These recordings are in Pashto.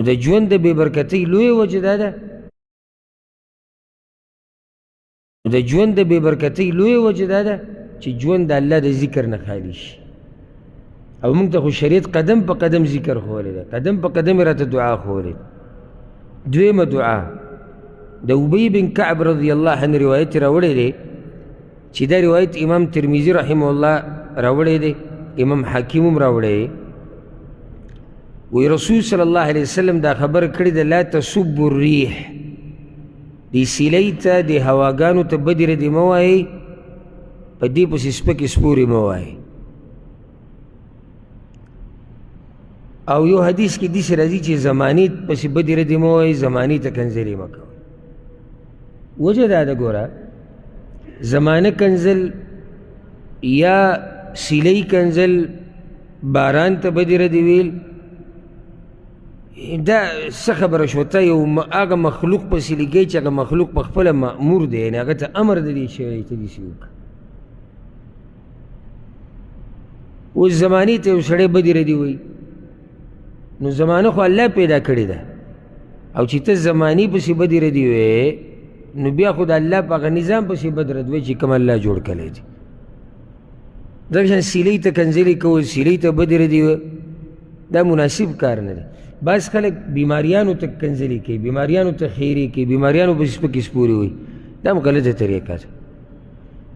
د ژوند د بې برکتۍ لویه وجه دا ده، د ژوند د بې برکتۍ لویه وجه دا ده چې ژوند د الله د ذکر نه خالي شي. او موږ ته خو شریعت قدم په قدم ذکر ښوولی دی، قدم په قدم یې راته دعا ښوولې ده. دویمه دعا د ابی بن کعب رضی الله عنه روایت راوړی دی چې دا روایت امام ترمذي رحمه الله راوړی دی، امام حاکم هم راوړی دی. وی رسول صلی الله علیه وسلم دا خبر کړې ده، لا تسب الریح، دې سیلۍ ته دې هواګانو ته بدې ردې مه وایئ، په دې پسې سپکې سپورې مه وایئ. او یو حدیث کې داسې راځي چې زمانې پسې بدې ردې مه وایئ، زمانې ته کنځلې مه کوئ. وجه دا ده، ګوره زمانه کنځل یا سیلۍ کنځل، باران ته بدې ردې ویل، دا څه خبره شوه؟ ته یو هغه مخلوق پسې لیکې چې هغه مخلوق په خپله مأمور دی، یعنې هغه ته امر د دې شوی ته داسې وکړه. اوس زمانې ته یو سړی بدې ردې وایي، نو زمانه خو الله پیدا کړې ده، او چې ته زمانې پسې بدې ردې وې نو بیا خو د الله په هغه نظام پسې بد رد وې چې کوم الله جوړ کړی دی. دغه شان سیلۍ ته کنځلې کول، سیلۍ ته بدې ردې وې، دا مناسب کار نه دی. بعض خلک بیماریانو ته کنځلې کوي، بیماریانو ته خیرې کوي، بیماریانو پسې سپکې سپورې وایي، دا هم غلطه طریقه ده.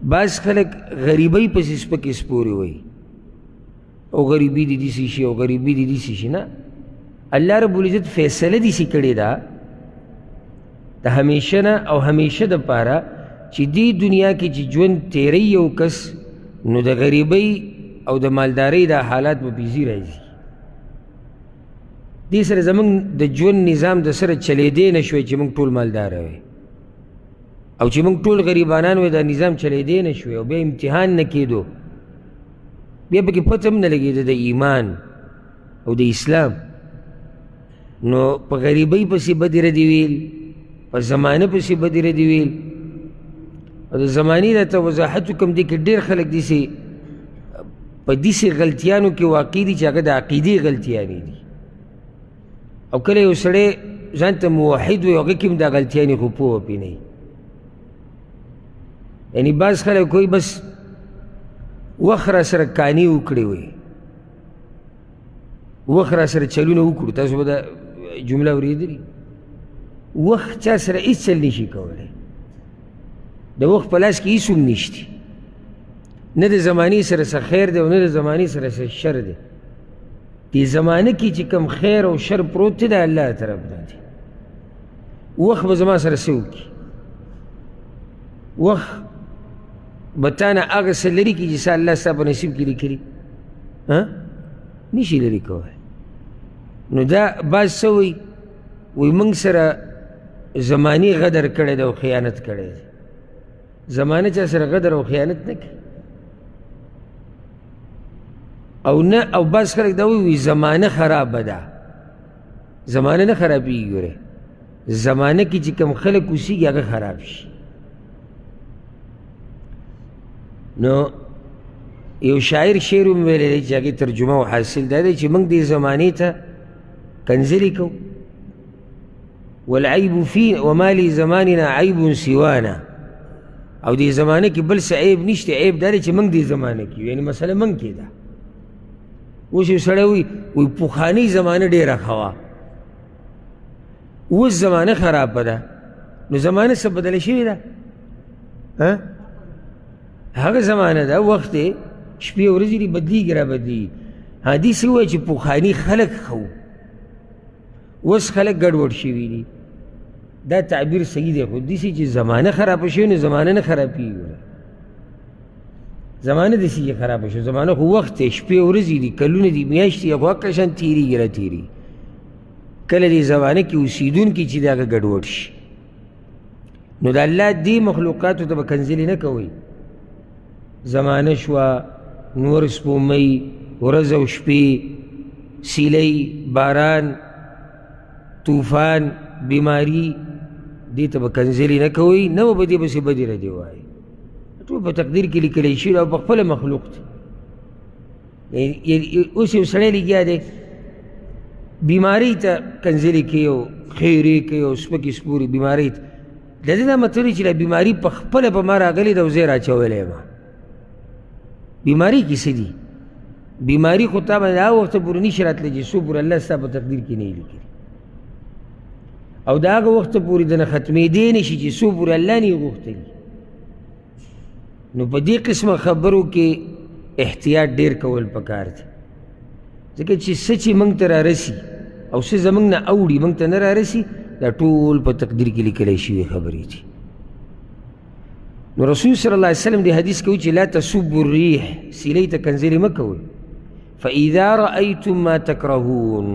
بعض خلک غریبۍ پسې سپکې سپورې وایي، او غریبي دې داسې شي او غریبي دې داسې شي. نه، الله رب العزت فیصله داسې کړې ده د همیشه نه او همیشه دپاره چې دې دنیا کې چې ژوند تېروي یو کس، نو د غریبۍ او د مالدارۍ دا حالات به پې ځي راځي. دې سره زموږ د ژوند نظام د سره چلېدی نه شوی چې موږ ټول مالداره وی، او چې موږ ټول غریبانان وی دا نظام چلېدی نه شوی، او بیا امتحان نه کېدو، بیا پکې پته هم نه لګېده د ایمان او د اسلام. نو په غریبۍ پسې بدې ردې ویل، په زمانه پسې بدې ردې ویل، او د زمانې راته وضاحت وکړم. دې کې ډېر خلک داسې په داسې غلطیانو کې واقع دي چې هغه د عقیدې غلطیانې دي. او کله یو سړی ځان ته موحد وي، هغه کې هم دا غلطیانې خو پوه پرې نه وي. یعنې بعض خلک وایي بس وخت را سره کانې وکړې وي، وخت را سره چلونه وکړو. تاسو به دا جمله اورېدلي، وخت چا سره هېڅ چل نشي کولی، د وخت په لاس کې هېڅ هم نشتي، نه د زمانې سره څه خیر دی او نه د زمانې سره څه شر دی. دې زمانه کې چې کوم خیر او شر پروت دی د الله طرف نه دی. وخت به زما سره څه وکړي؟ وخت به تا نه هغه څه لرې کړي چې څه الله ستا په نصیب کې لیکلي نشي لرې کولی. نو دا بعض څه وایي، وایي موږ سره زمانې غدر کړی دی او خیانت کړی دی. زمانه چا سره غدر او خیانت نه کوي. او نه، او بعض خلک دا وایي زمانه خرابه ده. زمانه نه خرابېږي، ګورې زمانه کې چې کوم خلک اوسېږي هغه خراب شي. نو یو شاعر شعر هم ویلی دی چې هغې ترجمه او حاصل دا دی چې موږ دې زمانې ته کنځلې کوو، والعیب فی وما لزماننا عیب سوانا، او دې زمانه کې بل څه عیب نشته، عیب دا دی چې موږ دې زمانه کې یو، یعنې مسله موږ کې ده. اوس یو سړی وایي، وایي پخوانۍ زمانه ډېره ښه وه، اوس زمانه خرابه ده. نو زمانه څه بدله شوې ده؟ هغه زمانه ده، وخت دی، شپې ورځې دي، بدلېږي را بدلېږي. ها داسې ووایه چې پخواني خلک ښه وو، اوس خلک ګډوډ شوي دي. دا تعبیر صحیح دی، خو داسې چې زمانه خرابه شوې نو زمانه نه خرابېږي. زمانه داسې چې خرابه شوه، زمانه خو وخت دی، شپې ورځې دي، کلونه دي، میاشتې دي، خو هغه شان تېرېږي را تېرېږي. کله دې زمانه کې اوسېدونکي چې د هغه ګډوډ شي، نو د الله دې مخلوقاتو ته به کنځلې نه کوئ. زمانه شوه، نور سپوږمۍ، ورځ او شپې، سیلۍ، باران، طوفان، بیماری، دې ته به کنځلې نه کوئ، نه به په دې پسې بدې ردې وایئ. ټول په تقدیر کې لیکلی شوي او په خپله مخلوق دی. اوس یو سړی لګیا دی، بیماری ته کنځلې کوي او خیرې کوي او سپکې سپورې بیماری ته. د دې دا مطلب دی چې دا بیماری په خپله په ما راغلې ده او زه یې راچولی یم. بیماری کې څه دي؟ بیماری خو تا باندې هغه وخته پورې نشي راتلی چې څو پورې الله ستا په تقدیر کې نه یې لیکلي، او د هغه وخته پورې دنه ختمېدی نه شي چې څو پورې الله نه یې غوښتلي. نو په دې قسمه خبرو کې احتیاط ډېر کول پکار دی، ځکه چې څه چې موږ ته رارسي او څه زموږ نه اوړي موږ ته نه رارسي، دا ټول په تقدیر کې لیکلی شوي خبرې دي. نو رسول صلی الله علیه وسلم دې حدیث کوي چې لا تسبوا الریح، سیلۍ ته کنځلې مه کوئ. فاذا رأیتم ما تکرهون،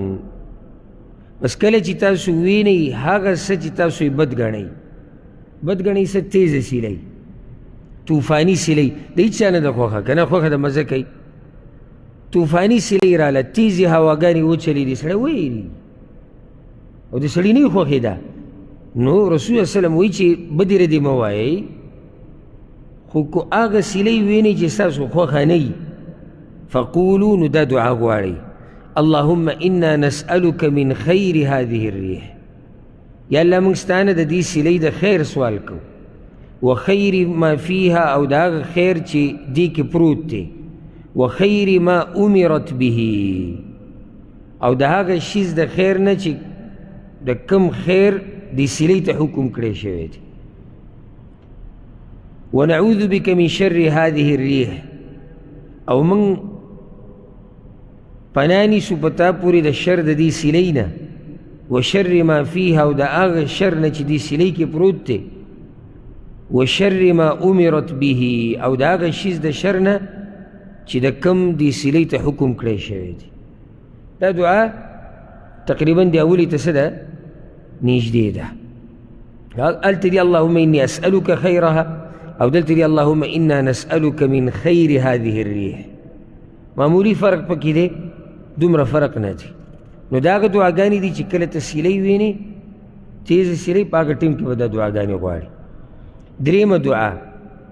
بس کله چې تاسو وینئ هغه څه چې تاسو یې بد ګڼئ، بد ګڼئ څه؟ تیزه سیلۍ، طوفاني سیلۍ، د هېچا نه ده خوښه، که نه خوښه ده مزه کوي. طوفاني سیلۍ راله، تیزې هواګانې وچلېدې، سړی ویرېږي او د سړي نه خوښېده. نو رسول الله وسلم وایي چې بدې ردې مه وایئ، خو که هغه سیلۍ وینئ چې ستاسو خوښه نه وي، فقولو، نو دا دعا غواړئ، اللهم انا نسألك من خیر هذه الریح، یا الله موږ ستا نه د دې سیلۍ د خیر سوال کوو، وخیر ما فیها، او د هغه خیر چې دې کې پروت دی، وخیر ما امرت به، او د هغه شیز د خیر نه چې د کم خیر دې سیلۍ ته حکم کړی شوی دی. ونعوذ بک من شر هذه الریح، او موږ پناه نیسو په تا پورې د شر د دې سیلۍ نه، وشر ما فیها، او د هغه شر نه چې دې سیلۍ کې پروت دی، وشر ما امرت به، او د هغه شیز د شر نه چې د کم دې سیلۍ ته حکم کړی شوی دی. دا دعا تقریبا د اولې ته څه ده؟ نږدې ده. هلته دي اللهم إني أسألك خيرها، او دلته دي اللهم إنا نسألك من خير هذه الريح. معمولي فرق پکې دی، دومره فرق نه دی. نو دا هغه دعاګانې دي چې کله ته سیلۍ وینې، تیزه سیلۍ، په هغه ټیم کې به دا دعاګانې غواړي. درېیمه دعا